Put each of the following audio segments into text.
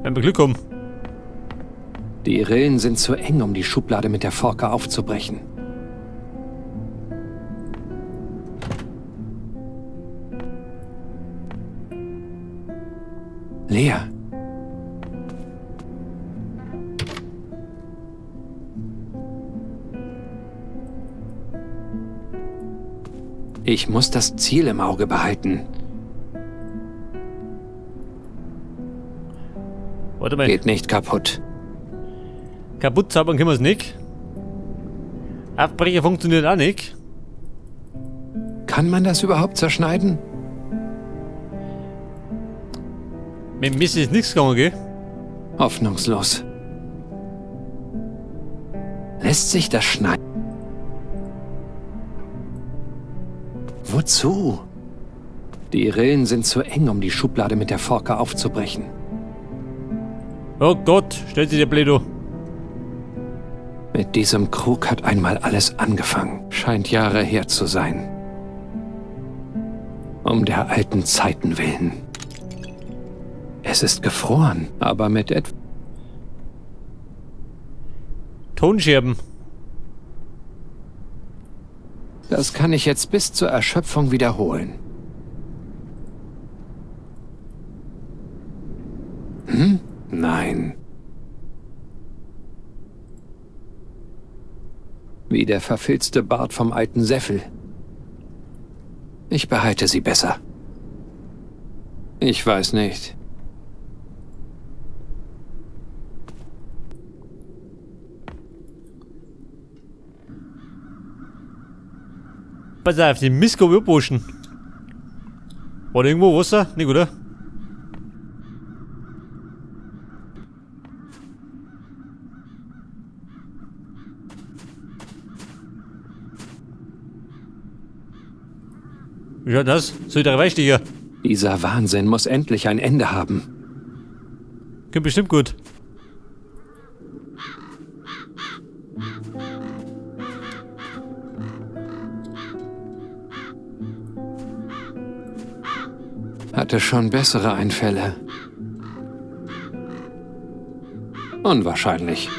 Wenn wir Glück haben. Die Rillen sind zu eng, um die Schublade mit der Forke aufzubrechen. Leer. Ich muss das Ziel im Auge behalten. Warte mal. Geht nicht kaputt. Kaputt zaubern können wir es nicht. Abbrecher funktioniert auch nicht. Kann man das überhaupt zerschneiden? Mit dem Messer ist nichts gegangen, gell? Hoffnungslos. Lässt sich das schneiden? Wozu? Die Rillen sind zu eng, um die Schublade mit der Forke aufzubrechen. Oh Gott, stellt sich der Bledo. Mit diesem Krug hat einmal alles angefangen. Scheint Jahre her zu sein. Um der alten Zeiten willen. Es ist gefroren, aber mit etwas... Tonscherben. Das kann ich jetzt bis zur Erschöpfung wiederholen. Hm? Nein. Wie der verfilzte Bart vom alten Seffel. Ich behalte sie besser. Ich weiß nicht. Pass auf, die Mistgabel abwaschen. War da irgendwo Wasser? Nicht, oder? Wie schaut das? Soll ich da reinstechen? Dieser Wahnsinn muss endlich ein Ende haben. Kommt bestimmt gut. Hatte schon bessere Einfälle. Unwahrscheinlich.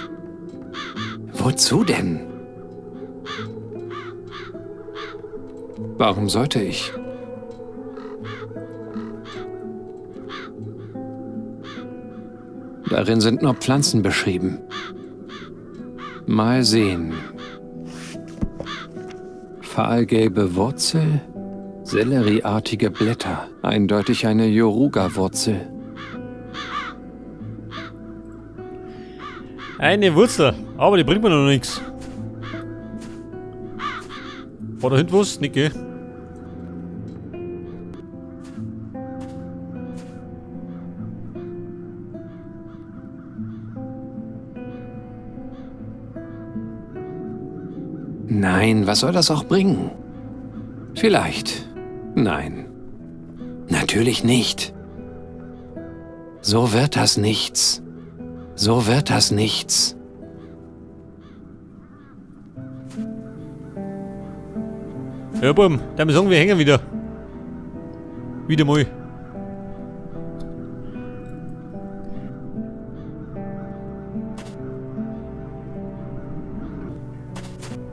Wozu denn? Warum sollte ich? Darin sind nur Pflanzen beschrieben. Mal sehen. Fahlgelbe Wurzel, sellerieartige Blätter, eindeutig eine Yoruga-Wurzel. Eine Wurzel, aber die bringt mir noch nichts. War da hinten was? Nicht, gell? Nein, was soll das auch bringen? Vielleicht. Nein. Natürlich nicht. So wird das nichts. So wird das nichts. Ja, Buben, dann sagen wir hängen wieder. Wieder mal.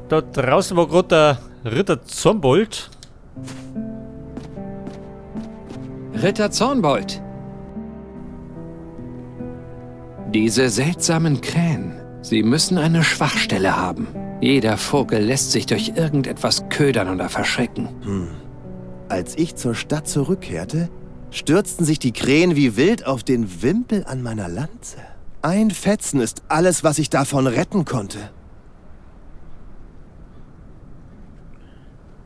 Da draußen war gerade der Ritter Zornbold. Ritter Zornbold! Diese seltsamen Krähen, sie müssen eine Schwachstelle haben. Jeder Vogel lässt sich durch irgendetwas ködern oder verschrecken. Als ich zur Stadt zurückkehrte, stürzten sich die Krähen wie wild auf den Wimpel an meiner Lanze. Ein Fetzen ist alles, was ich davon retten konnte.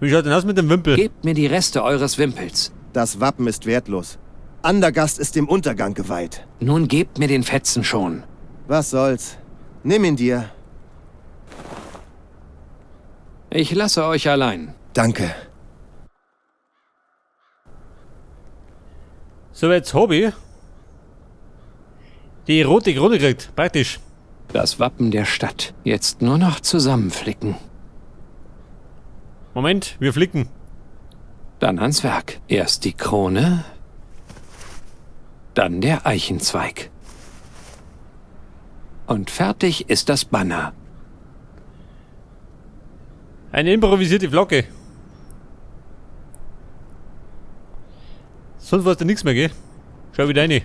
Wie schaut denn aus mit dem Wimpel? Gebt mir die Reste eures Wimpels. Das Wappen ist wertlos. Andergast ist dem Untergang geweiht. Nun gebt mir den Fetzen schon. Was soll's? Nimm ihn dir. Ich lasse euch allein. Danke. So, jetzt Hobby. Die rote Krone kriegt. Praktisch. Das Wappen der Stadt. Jetzt nur noch zusammenflicken. Moment, wir flicken. Dann ans Werk. Erst die Krone, dann der Eichenzweig. Und fertig ist das Banner. Eine improvisierte Flagge. Sonst war's da nichts mehr, gell? Schau wieder rein.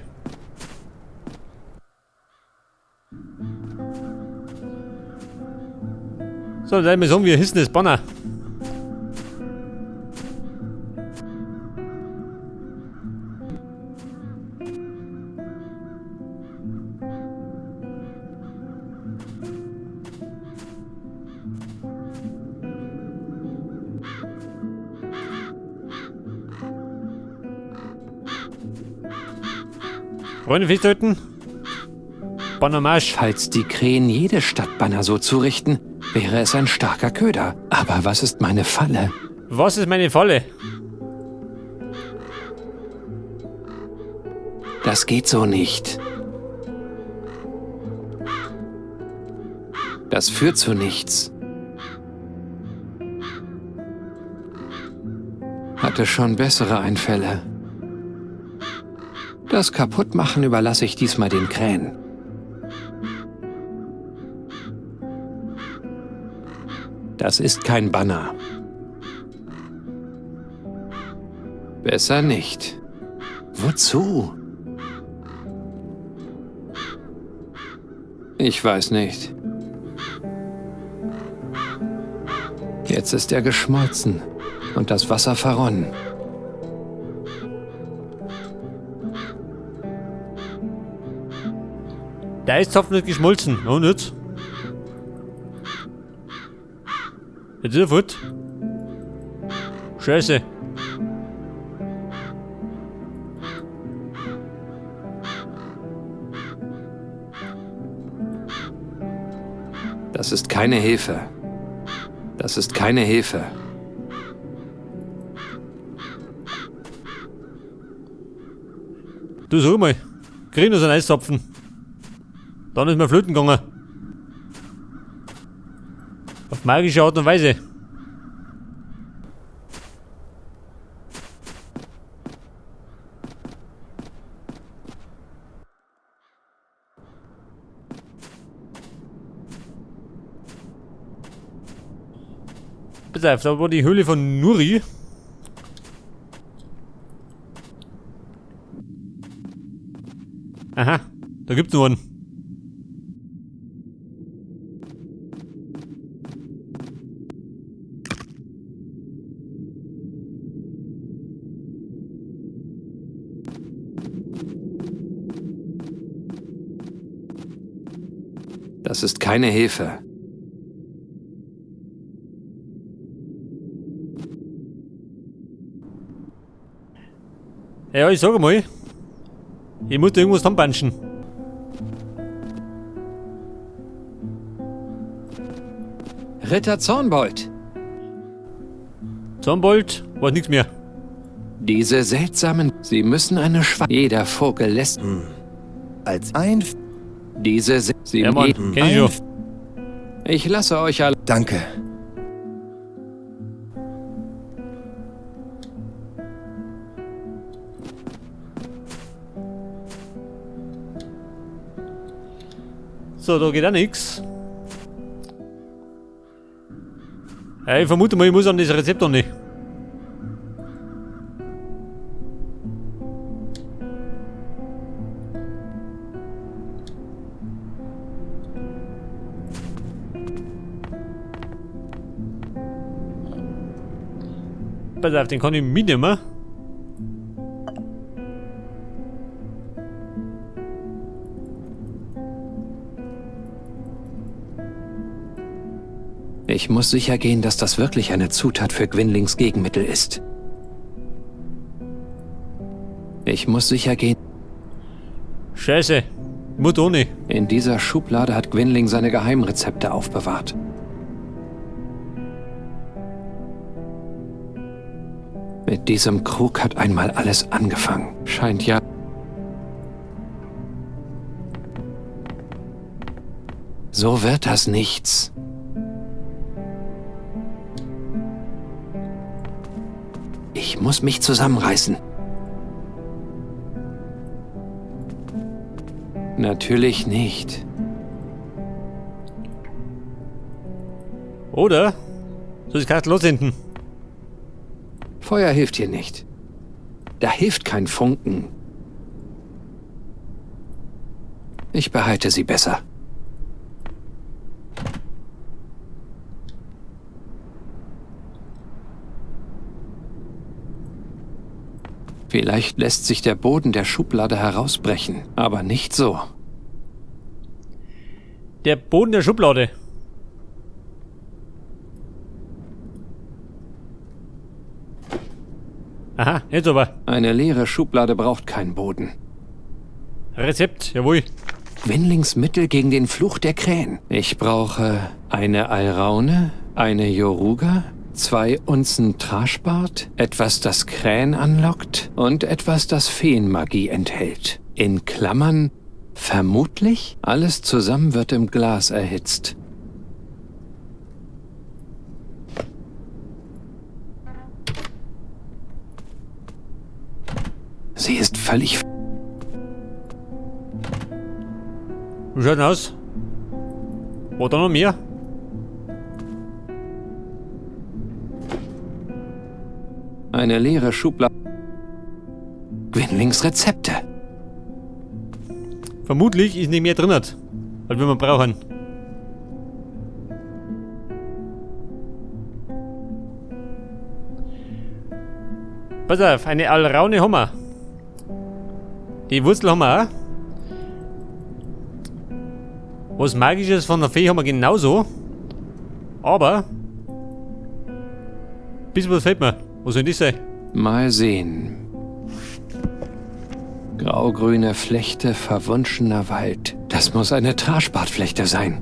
So, dann mal sagen, wir hissen das Banner. Freunde festhalten. Bannermarsch. Falls die Krähen jede Stadtbanner so zurichten, wäre es ein starker Köder. Aber was ist meine Falle? Was ist meine Falle? Das geht so nicht. Das führt zu nichts. Hatte schon bessere Einfälle. Das Kaputtmachen überlasse ich diesmal den Krähen. Das ist kein Banner. Besser nicht. Wozu? Ich weiß nicht. Jetzt ist er geschmolzen und das Wasser verronnen. Der Eiszapfen ist geschmolzen. Und jetzt? Jetzt ist er fort. Scheiße. Das ist keine Hilfe. Das ist keine Hilfe. Du sag mal, krieg noch so einen Eiszapfen. Dann ist mir flöten gegangen. Auf magische Art und Weise. Pass auf, da war die Höhle von Nuri. Aha, da gibt's nur einen. Das ist keine Hilfe. Ja, ich sag mal, ich muss da irgendwas zusammenbanschen. Ritter Zornbold. Zornbold, weiß nichts mehr. Diese seltsamen, sie müssen eine Schwa-, jeder Vogel lässt. Als ein Diese sie Ja, Mann, kenn ich schon. Ich lasse euch alle. Danke. So, da geht auch nix. Ja, ich vermute mal, ich muss an das Rezept noch nicht. Pass auf, den kann ich mitnehmen. Ich muss sicher gehen, dass das wirklich eine Zutat für Gwynlings Gegenmittel ist. Ich muss sicher gehen. Scheiße, Mut ohne. In dieser Schublade hat Gwynling seine Geheimrezepte aufbewahrt. Mit diesem Krug hat einmal alles angefangen. Scheint ja... So wird das nichts. Ich muss mich zusammenreißen. Natürlich nicht. Oder? Soll ich das Kastel lossenden? Feuer hilft hier nicht. Da hilft kein Funken. Ich behalte sie besser. Vielleicht lässt sich der Boden der Schublade herausbrechen, aber nicht so. Der Boden der Schublade. Aha, jetzt aber. Eine leere Schublade braucht keinen Boden. Rezept, jawohl. Gwynlings Mittel gegen den Fluch der Krähen. Ich brauche eine Alraune, eine Joruga, 2 Unzen Traschbart, etwas, das Krähen anlockt und etwas, das Feenmagie enthält. In Klammern, vermutlich, alles zusammen wird im Glas erhitzt. Sie ist völlig... Wie schaut denn aus? War da noch mehr? Eine leere Schublade. Gwynlings Rezepte. Vermutlich ist nicht mehr drin, als wir brauchen. Pass auf, eine Alraune haben wir. Die Wurzel haben wir auch. Was Magisches von der Fee haben wir genauso. Aber bisschen was fehlt mir. Was soll das sein? Mal sehen. Graugrüne Flechte, verwunschener Wald. Das muss eine Traschbartflechte sein.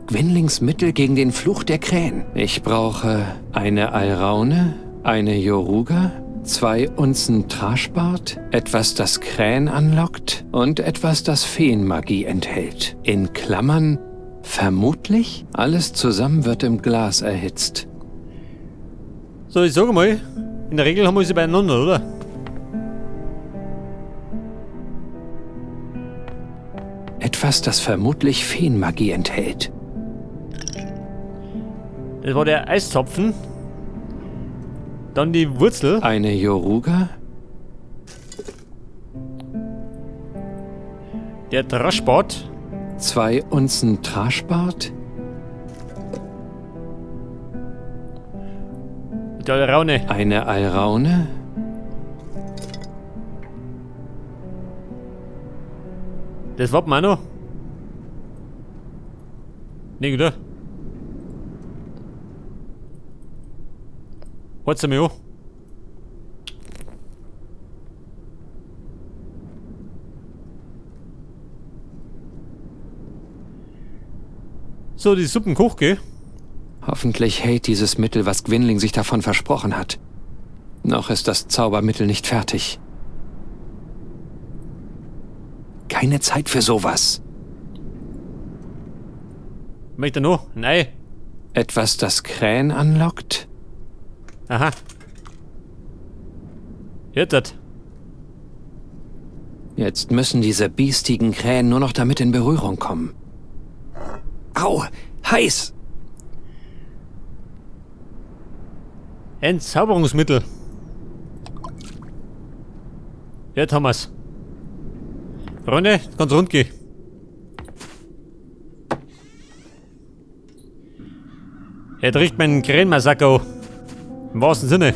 Gwynlings Mittel gegen den Fluch der Krähen. Ich brauche eine Alraune, eine Joruga, 2 Unzen Traschbart, etwas, das Krähen anlockt und etwas, das Feenmagie enthält. In Klammern, vermutlich, alles zusammen wird im Glas erhitzt. So, ich sage mal, in der Regel haben wir sie beieinander, oder? Etwas, das vermutlich Feenmagie enthält. Das war der Eiszapfen. Dann die Wurzel. Eine Joruga. Der Traschbart. 2 Unzen Traschbart. Die Alraune. Eine Alraune. Das warten wir auch noch. Nee, oder? Warte mal an. So, die Suppen kocht, gell? Hoffentlich hält dieses Mittel, was Gwynling sich davon versprochen hat. Noch ist das Zaubermittel nicht fertig. Keine Zeit für sowas. Möchte noch? Nein. Etwas, das Krähen anlockt? Aha. Jetzt hat. Jetzt müssen diese biestigen Krähen nur noch damit in Berührung kommen. Au! Heiß! Entzauberungsmittel. Ja, Thomas. Freunde, ganz rund gehen. Er trägt meinen Krähenmassaker. Im wahrsten Sinne.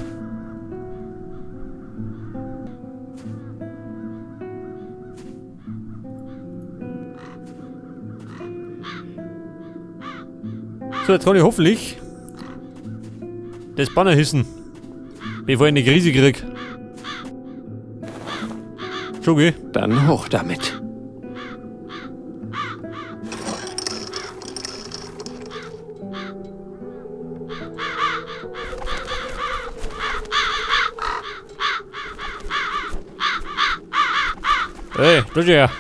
So, jetzt kann ich hoffentlich das Banner hissen, bevor ich eine Krise krieg. Schon, gell? Dann hoch damit. Hey, du her.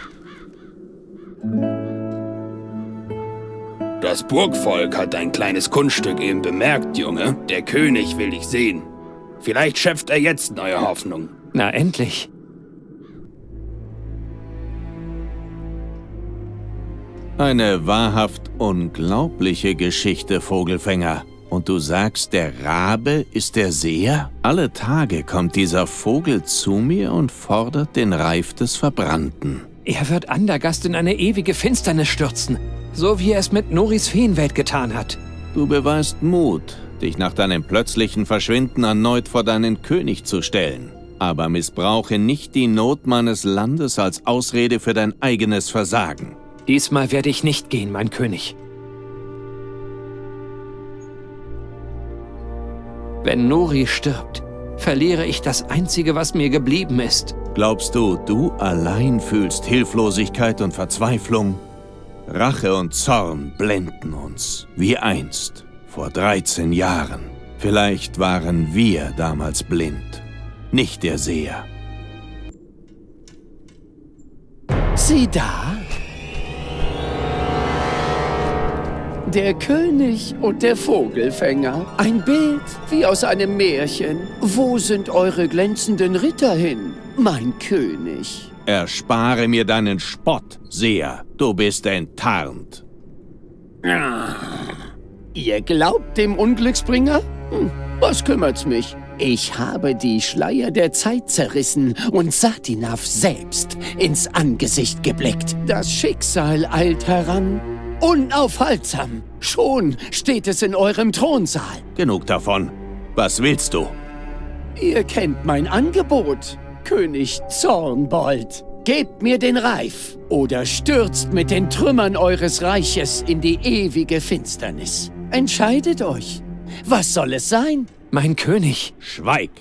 Das Burgvolk hat dein kleines Kunststück eben bemerkt, Junge. Der König will dich sehen. Vielleicht schöpft er jetzt neue Hoffnung. Na endlich. Eine wahrhaft unglaubliche Geschichte, Vogelfänger. Und du sagst, der Rabe ist der Seher? Alle Tage kommt dieser Vogel zu mir und fordert den Reif des Verbrannten. Er wird Andergast in eine ewige Finsternis stürzen, so wie er es mit Noris Feenwelt getan hat. Du beweist Mut, dich nach deinem plötzlichen Verschwinden erneut vor deinen König zu stellen. Aber missbrauche nicht die Not meines Landes als Ausrede für dein eigenes Versagen. Diesmal werde ich nicht gehen, mein König. Wenn Nori stirbt, verliere ich das Einzige, was mir geblieben ist. Glaubst du, du allein fühlst Hilflosigkeit und Verzweiflung? Rache und Zorn blenden uns, wie einst, vor 13 Jahren. Vielleicht waren wir damals blind, nicht der Seher. Sieh da! Der König und der Vogelfänger. Ein Bild wie aus einem Märchen. Wo sind eure glänzenden Ritter hin, mein König? Erspare mir deinen Spott, Seher. Du bist enttarnt. Ihr glaubt dem Unglücksbringer? Was kümmert's mich? Ich habe die Schleier der Zeit zerrissen und Satinav selbst ins Angesicht geblickt. Das Schicksal eilt heran. Unaufhaltsam! Schon steht es in eurem Thronsaal. Genug davon. Was willst du? Ihr kennt mein Angebot, König Zornbold. Gebt mir den Reif oder stürzt mit den Trümmern eures Reiches in die ewige Finsternis. Entscheidet euch. Was soll es sein? Mein König. Schweig!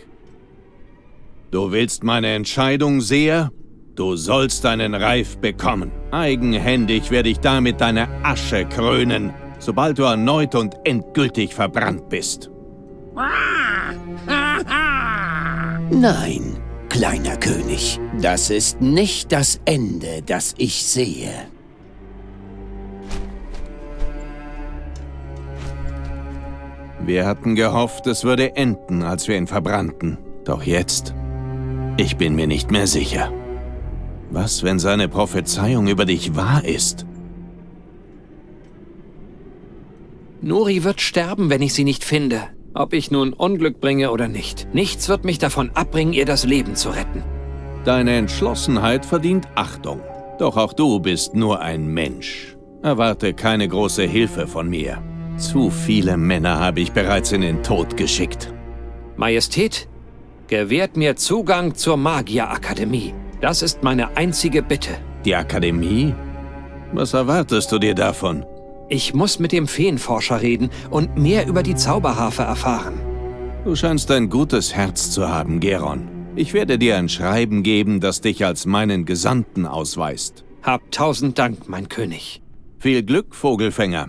Du willst meine Entscheidung, Seher? Du sollst deinen Reif bekommen. Eigenhändig werde ich damit deine Asche krönen, sobald du erneut und endgültig verbrannt bist. Nein, kleiner König, das ist nicht das Ende, das ich sehe. Wir hatten gehofft, es würde enden, als wir ihn verbrannten. Doch jetzt, ich bin mir nicht mehr sicher. Was, wenn seine Prophezeiung über dich wahr ist? Nori wird sterben, wenn ich sie nicht finde. Ob ich nun Unglück bringe oder nicht. Nichts wird mich davon abbringen, ihr das Leben zu retten. Deine Entschlossenheit verdient Achtung. Doch auch du bist nur ein Mensch. Erwarte keine große Hilfe von mir. Zu viele Männer habe ich bereits in den Tod geschickt. Majestät, gewährt mir Zugang zur Magierakademie. Das ist meine einzige Bitte. Die Akademie? Was erwartest du dir davon? Ich muss mit dem Feenforscher reden und mehr über die Zauberharfe erfahren. Du scheinst ein gutes Herz zu haben, Geron. Ich werde dir ein Schreiben geben, das dich als meinen Gesandten ausweist. Hab 1000 Dank, mein König. Viel Glück, Vogelfänger.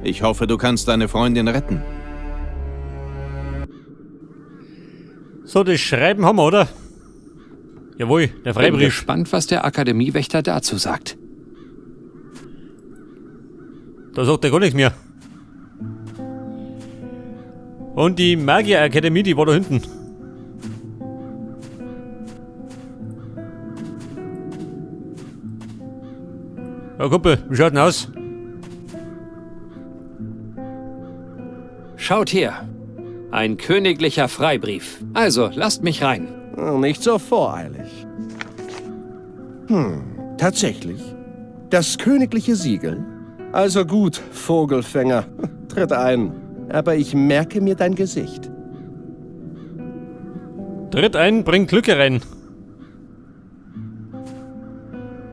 Ich hoffe, du kannst deine Freundin retten. So, das Schreiben haben wir, oder? Jawohl, der Freibrief. Bin gespannt, was der Akademiewächter dazu sagt. Da sagt er gar nichts mehr. Und die Magierakademie, die war da hinten. Ja, Kumpel, wie schaut denn aus? Schaut her. Ein königlicher Freibrief. Also, lasst mich rein. Nicht so voreilig. Tatsächlich. Das königliche Siegel? Also gut, Vogelfänger. Tritt ein. Aber ich merke mir dein Gesicht. Tritt ein, bring Glück herein.